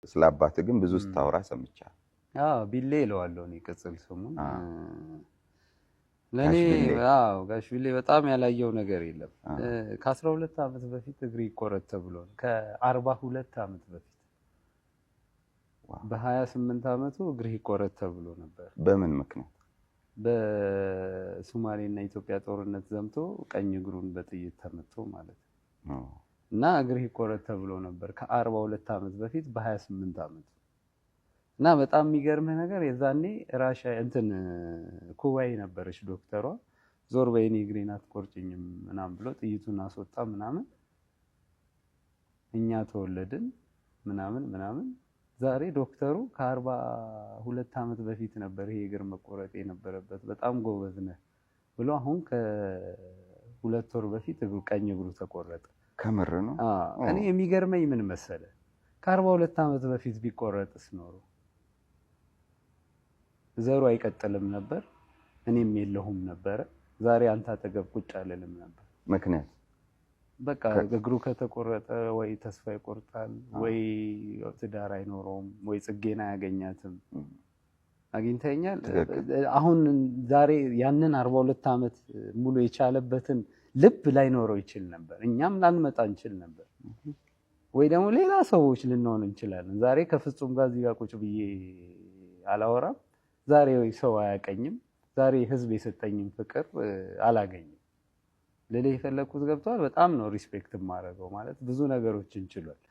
ስለ አባትህ ግን ብዙ ስታወራ ሰምቻለሁ። አዎ፣ ቢሌ እለዋለሁ እኔ ቅጽል ስሙን። ለእኔ ጋሽ ቢሌ። አዎ፣ ጋሽ ቢሌ በጣም ያላየው ነገር የለም። ከ12 ዓመት በፊት እግሬ ይቆረጥ ተብሎ ነው። ከ42 ዓመት በፊት በ28 ዓመቱ እግርህ ይቆረጥ ተብሎ ነበር። በምን ምክንያት? በሶማሌና ኢትዮጵያ ጦርነት ዘምቶ ቀኝ እግሩን በጥይት ተመቶ ማለት ነው። እና እግርህ ይቆረጥ ተብሎ ነበር ከ42 ዓመት በፊት በ28 ዓመቱ። እና በጣም የሚገርምህ ነገር የዛኔ ራሻ እንትን ኩባይ ነበረች ዶክተሯ። "ዞር በይ፣ እኔ እግሬን አትቆርጭኝም" ምናምን ብሎ ጥይቱን አስወጣ ምናምን። እኛ ተወለድን ምናምን ምናምን። ዛሬ ዶክተሩ "ከ42 ዓመት በፊት ነበር ይሄ እግር መቆረጥ የነበረበት፣ በጣም ጎበዝ ነህ" ብሎ አሁን ከ2 ወር በፊት እግሩ ቀኝ እግሩ ተቆረጠ። ከምር ነው? እኔ የሚገርመኝ ምን መሰለ፣ ከ42 ዓመት በፊት ቢቆረጥስ ኖሮ ዘሩ አይቀጥልም ነበር፣ እኔም የለሁም ነበረ። ዛሬ አንተ አጠገብ ቁጭ አልልም ነበር። ምክንያት? በቃ እግሩ ከተቆረጠ ወይ ተስፋ ይቆርጣል፣ ወይ ትዳር አይኖረውም፣ ወይ ጽጌን አያገኛትም። አግኝተኛል። አሁን ዛሬ ያንን 42 ዓመት ሙሉ የቻለበትን ልብ ላይኖረው ይችል ነበር። እኛም ላንመጣ እንችል ነበር፣ ወይ ደግሞ ሌላ ሰዎች ልንሆን እንችላለን። ዛሬ ከፍጹም ጋር እዚህ ጋር ቁጭ ብዬ አላወራም። ዛሬ ወይ ሰው አያቀኝም። ዛሬ ህዝብ የሰጠኝም ፍቅር አላገኝም። ልልህ የፈለግኩት ገብቶሃል። በጣም ነው respect የማደርገው፣ ማለት ብዙ ነገሮችን ችሏል።